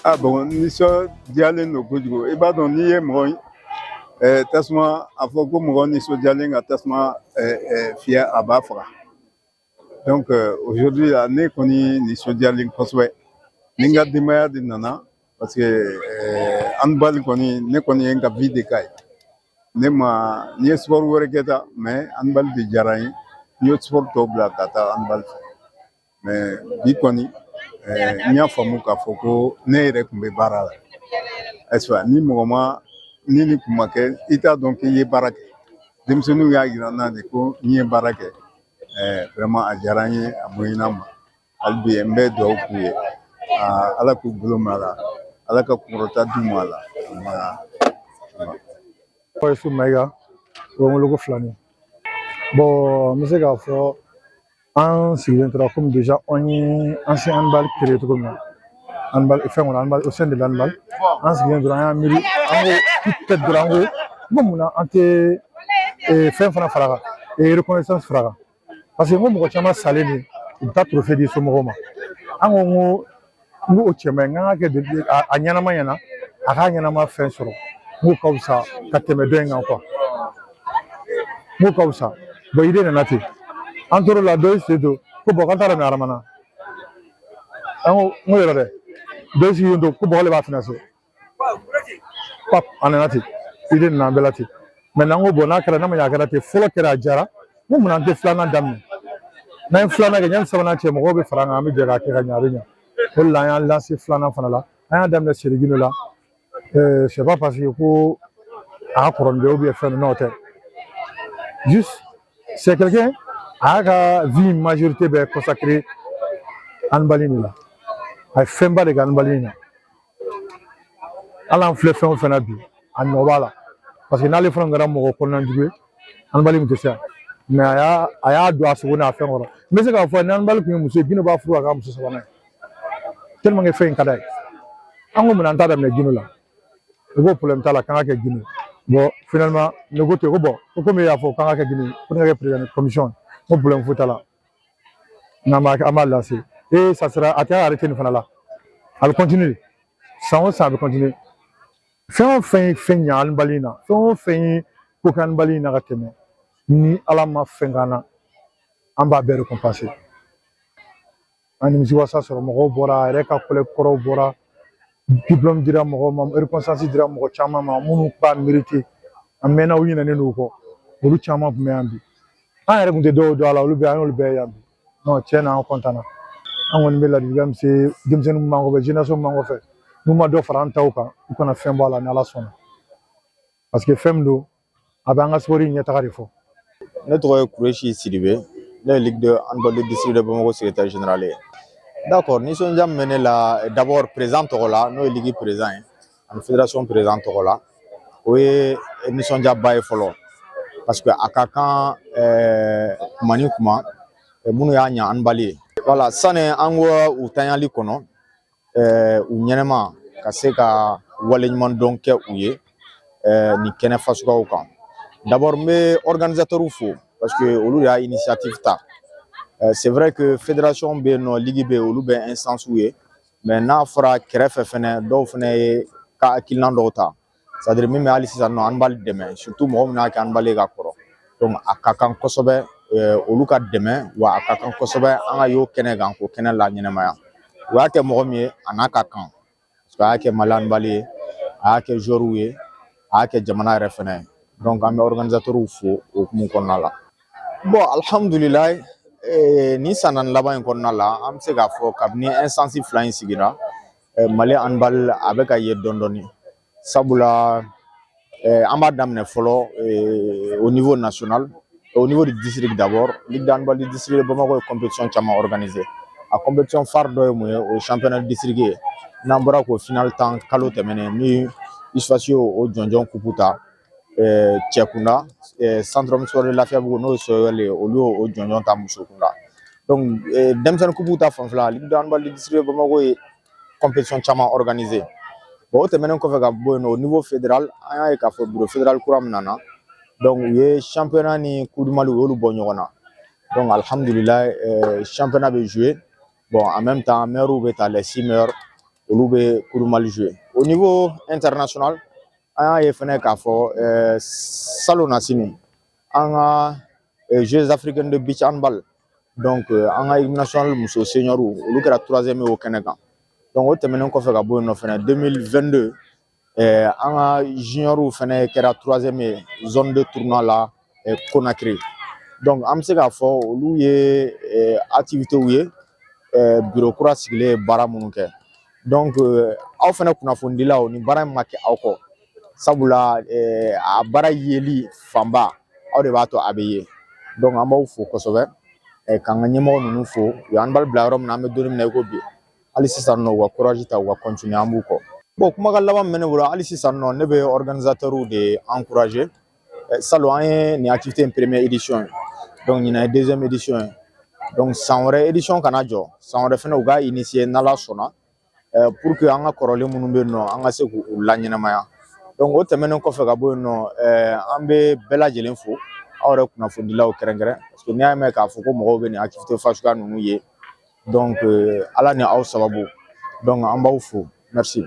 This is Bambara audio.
Ah bon, nisɔndiyalen don kojugu. I b'a dɔn, n'i ye mɔgɔ tasuma, a fɔ ko mɔgɔ nisɔndiyalen ka tasuma fiyɛ, a b'a faga. Donc aujourd'hui là, ne kɔni nisɔndiyalen kosɛbɛ ni n ka denbaya de nana, parce que handball kɔni, ne kɔni ye n ka vie de k'a ye. Ne ma n ye sport wɛrɛ kɛ ta, mais handball de diyara n ye. N ye sport tɔw bila ka taa handball fɛ, mais bi kɔni n y'a faamu k'a fɔ ko ne yɛrɛ tun bɛ baara la, est-ce pas? Ni mɔgɔ ma ni nin kun ma kɛ, i t'a dɔn k'i ye baara kɛ. Denmisɛnninw y'a yira n na de ko n ye baara kɛ. Vraiment, a diyara n ye, a bonyana n ma. Hali bi n bɛ dugawu k'u ye, Ala k'u bolo mɛn a la, Ala ka kunkɔrɔta d'u ma a la. Voilà. Yusu Mayiga, o ye n wele ko filani. Bon, n bɛ se k'a fɔ an sigilen tora komi déjà an ye ancien handball créé cogo min na, handball fɛn kɔnɔ, handball au sein de l'handball, an sigilen dɔrɔn, an y'an miiri, an ko peut-être dɔrɔn, an ko mun na an tɛ fɛn fana fara kan, reconnaissance fara kan? Parce que n ko mɔgɔ caman salen de, u bɛ taa trophée di somɔgɔw ma. An ko n ko o cɛ man ɲi, n k'an ka kɛ a ɲɛnama ɲɛna, a k'a ɲɛnama fɛn sɔrɔ. N k'o ka fisa ka tɛmɛ dɔ in kan quoi, n k'o ka fisa. Bon, idée nana ten, an tor'o la. Dɔ ye sen don ko bon, k'an t'a daminɛ Aramana. An ko n ko yɛrɛ dɛ, dɔ ye sigilen to ko bon, k'ale b'a financer. Pap, a nana ten, idée nana an bɛɛ la ten. Maintenant n ko bon, n'a kɛra, n'a ma ɲɛ a kɛra ten, fɔlɔ kɛra, a diyara, n ko munna an tɛ filanan daminɛ? N'an ye filanan kɛ, yanni sabanan cɛ, mɔgɔw bɛ fara an kan, an bɛ jɛ k'a kɛ ka ɲɛ, a bɛ ɲɛ. O de la an y'an lancer filanan fana la, an y'a daminɛ Serigino la. C'est pas parce que ko a ka kɔrɔ ni bɛɛ ou bien fɛn dɔ, n'o tɛ, juste c'est quelqu'un a y'a ka vie majorité bɛɛ consacré handball de la. A ye fɛnba de kɛ handball in na. Hali an filɛ fɛn o fɛn na bi, a nɔ b'a la, parce que n'ale fana kɛra mɔgɔ kɔnɔna jugu ye, handball in tɛ se yan. Mais a y'a don a sogo n'a fɛn kɔrɔ. N bɛ se k'a fɔ ni handball tun ye muso ye, Gino b'a furu ka k'a muso sabanan ye, tellement que fɛn in ka d'a ye. An ko munna an t'a daminɛ Gino la? U ko problème t'a la, k'an ka kɛ Gino. Bon, finalement ne ko ten ko bon, ko komi e y'a fɔ k'an ka kɛ Gino, ko ne ka kɛ président de commission, n ko problème foyi t'a la, n'an b'a an b'a lancer et ça sera, a tɛ arrêter nin fana la, a bɛ continuer san o san, a bɛ continuer. Fɛn o fɛn ye fɛn ɲa handball in na, fɛn o fɛn ye ko kɛ handball in na ka tɛmɛ, ni Ala ma fɛn k'an na, an b'a bɛɛ récompenser. An nimisi wasa sɔrɔ, mɔgɔw bɔra, a yɛrɛ ka collègue kɔrɔw bɔra, diplôme dira mɔgɔw ma, reconnaissance dira mɔgɔ caman ma minnu b'a mérité. A mɛnna, u ɲinɛnen don u kɔ, olu caman tun bɛ yan bi. An yɛrɛ tun tɛ dɔw dɔn a la, olu bɛ an y'olu bɛɛ ye yan bi. Non, tiɲɛ na, an kɔntanna. An kɔni bɛ ladilikan min se denmisɛnnin min b'an kɔfɛ, génération min b'an kɔfɛ, n'u ma dɔ fara an taw kan, u kana fɛn bɔ a la, ni Ala sɔnna, parce que fɛn min don, a bɛ an ka sport ɲɛtaga de fɔ. Ne tɔgɔ ye Kuresi Sidibe, ne ye Ligue de handball de district de Bamako secrétaire général ye. D'accord, nisɔndiya min bɛ ne la, d'abord président tɔgɔ la, n'o ye ligue président ye, ani fédération président tɔgɔ la, o ye nisɔndiyaba ye fɔlɔ, parce que a ka kan kuma ni kuma minnu y'a ɲa handball ye. Voilà, sani an ko u tanyali kɔnɔ, u ɲɛnɛma ka se ka waleɲuman dɔn kɛ u ye nin kɛnɛ fasuguyaw kan. D'abord, n bɛ organisateur fo, parce que olu de y'a initiative ta. C'est vrai que fédération bɛ yen nɔ, ligue bɛ yen, olu bɛ instance ye, mais n'a fɔra kɛrɛfɛ fɛnɛ, dɔw fɛnɛ ye ka hakilina dɔw ta, c'est à dire min bɛ hali sisan nɔ handball dɛmɛ, surtout mɔgɔ min y'a kɛ handball ye ka kɔrɔ. Donc a ka kan kosɛbɛ olu ka dɛmɛ, wa a ka kan kosɛbɛ an ka y'o kɛnɛ kan k'o kɛnɛ la ɲɛnɛmaya. U y'a kɛ mɔgɔ min ye, a n'a ka kan, parce que a y'a kɛ Mali handball ye, a y'a kɛ joueurs ye, a y'a kɛ jamana yɛrɛ fɛnɛ ye. Donc an bɛ organisateurs fo o hukumu kɔnɔna la. Bon, alhamdulilayi, nin san 4 laban in kɔnɔna la, an bɛ se k'a fɔ kabini instance fila in sigira, Mali handball a bɛ ka ye dɔɔni dɔɔni, sabula an b'a daminɛ fɔlɔ au niveau national, au niveau du district d'abord. Ligue de handball du district de Bamako ye compétition caman organisé. A compétition phare dɔ ye mun ye? O ye championnat district ye. N'an bɔra k'o final tan kalo tɛmɛnen, ni USFAS y'o o jɔnjɔn coupe ta cɛ kunda, centre omnisport de Lafiyabugu, n'o ye Soyɔl ye, olu y'o o jɔnjɔn ta muso kunda. Donc denmisɛnnin coupe ta fanfɛla, Ligue de handball du district de Bamako ye compétition caman organisé. Bon, o tɛmɛnen kɔfɛ ka bɔ yen nɔ, au niveau fédéral, an y'a ye k'a fɔ bureau fédéral kura min nana, donc u ye championnat ni coupe du Mali, u y'olu bɔ ɲɔgɔn na. Donc alhamdulilayi, championnat bɛ jouer. Bon, en même temps, meilleurs bɛ ta, les six meilleurs, olu bɛ Olu bɛ Coupe Mali jouer. Au niveau international, an y'a ye fɛnɛ k'a fɔ salon na sini, an ka Jeux africains de beach handball, donc an ka équipe nationale muso senior, olu kɛra troisième ye o kɛnɛ kan. Donc o tɛmɛnen kɔfɛ ka bɔ yen nɔ fɛnɛ, 2022, an ka juniors fɛnɛ kɛra troisième ye zone de tournoi la Conakry. Donc an bɛ se k'a fɔ olu ye activités ye, bureau kura sigilen ye baara minnu kɛ. Donc aw fɛnɛ kunnafonidilaw, nin baara in ma kɛ aw kɔ, sabula a baara yeli fanba, aw de b'a to a bɛ ye. Donc an b'aw fo kosɛbɛ, k'an ka ɲɛmɔgɔ ninnu fo. U y'an bali bila yɔrɔ min na, an bɛ don min na i ko bi, hali sisan nɔ, u ka courage ta, u ka continuer, an b'u kɔ. Bon, kumakan laban min bɛ ne bolo hali sisan nɔ, ne bɛ organisateurs de encourager. Salon, an ye nin activité in première édition ye, donc ɲinan ye deuxième édition ye. Donc san wɛrɛ édition kana jɔ, san wɛrɛ fɛnɛ u k'a initier n'Ala sɔnna, pour que an ka kɔrɔlen minnu bɛ yen nɔ, an ka se k'u laɲɛnamaya. Donc o tɛmɛnen kɔfɛ ka bɔ yen nɔ, an bɛ bɛɛ lajɛlen fo, aw yɛrɛ kunnafonidilaw kɛrɛnkɛrɛn, parce que n'i y'a mɛn k'a fɔ ko mɔgɔw bɛ nin activité fasuguya ninnu ye, donc Ala ni aw sababu. Donc an b'aw fo, merci.